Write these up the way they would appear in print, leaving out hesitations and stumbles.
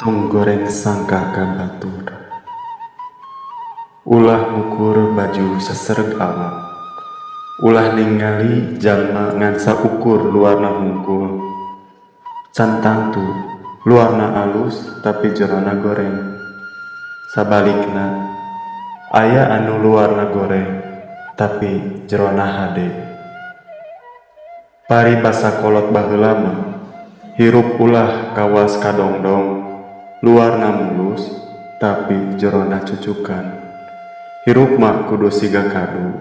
Tong goreng sangka ka batur. Ulah ngukur baju sasereg awak. Ulah ningali jalma ngan saukur luarna hungkul. Can tangtu luarna alus tapi jerona goreng. Sabalikna, aya anu luarna goreng tapi jerona hade. Paribasa kolot baheula mah, hirup ulah kawas ka dongdong, luarna mulus tapi jerona cucukan. Hirup mah kudu siga kadu,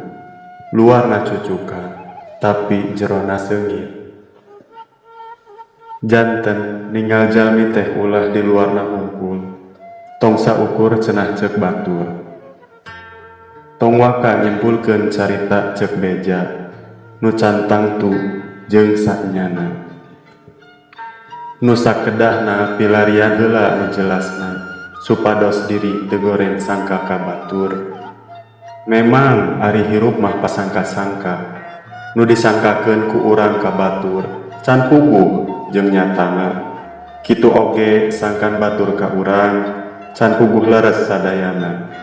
luarna cucukan tapi jerona seungit. Janten ningal jalmi teh ulah di luarna hungkul, tong saukur cenah ceuk batur. Tong waka nyimpulkeun carita ceuk beja, nu can tangtu jeung sanyana. Nu sakedahna pilarian heula nu jelasna, supados diri teu goreng sangka ka batur. Memang ari hirup mah pasangka-sangka, nu disangkakeun ku urang ka batur can puguh jeung nyatana. Kitu oge sangkan batur ka urang can puguh leres sadayana.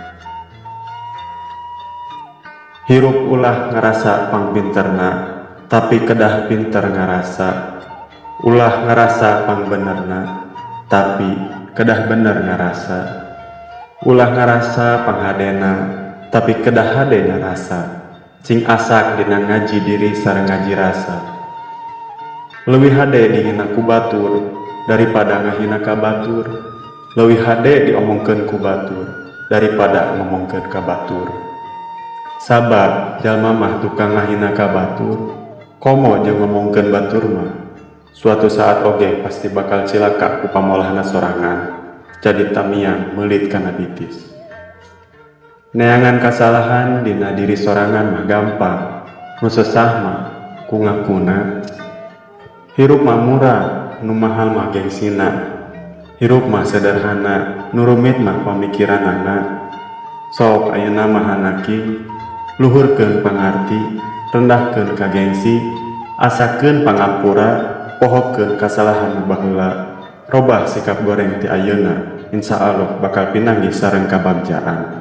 Hirup ulah ngarasa pangpinterna, tapi kedah pinter ngarasa. Ulah ngarasa pangbenerna, tapi kedah bener ngarasa. Ulah ngarasa panghadena, tapi kedah hade ngarasa. Cing asak dina ngaji diri sareng ngaji rasa. Leuwih hade dihina ku batur daripada ngahina ka batur. Leuwih hade diomongkeun ku batur daripada ngomongkeun ka batur. Sabab jalma mah tukang ngahina ka batur, komo jeung ngomongkeun batur mah. Suatu saat oge pasti bakal cilaka ku pamolahna sorangan, jadi tamiang meulit kana bitis. Neangan kasalahan dina diri sorangan mah gampang, nu sesah mah ku ngakuna. Hirup mah murah, nu mahal mah gengsina. Hirup mah sederhana, nu rumit mah pamikiranana. Sok ayeuna mah hanaking, luhurkeun pangarti, rendahkeun kagengsi, asakeun pangampura, pohokeun kasalahan nu baheula. Robah sikap goreng ti ayeuna, insya Allah bakal pinanggih sareng kabagjaan.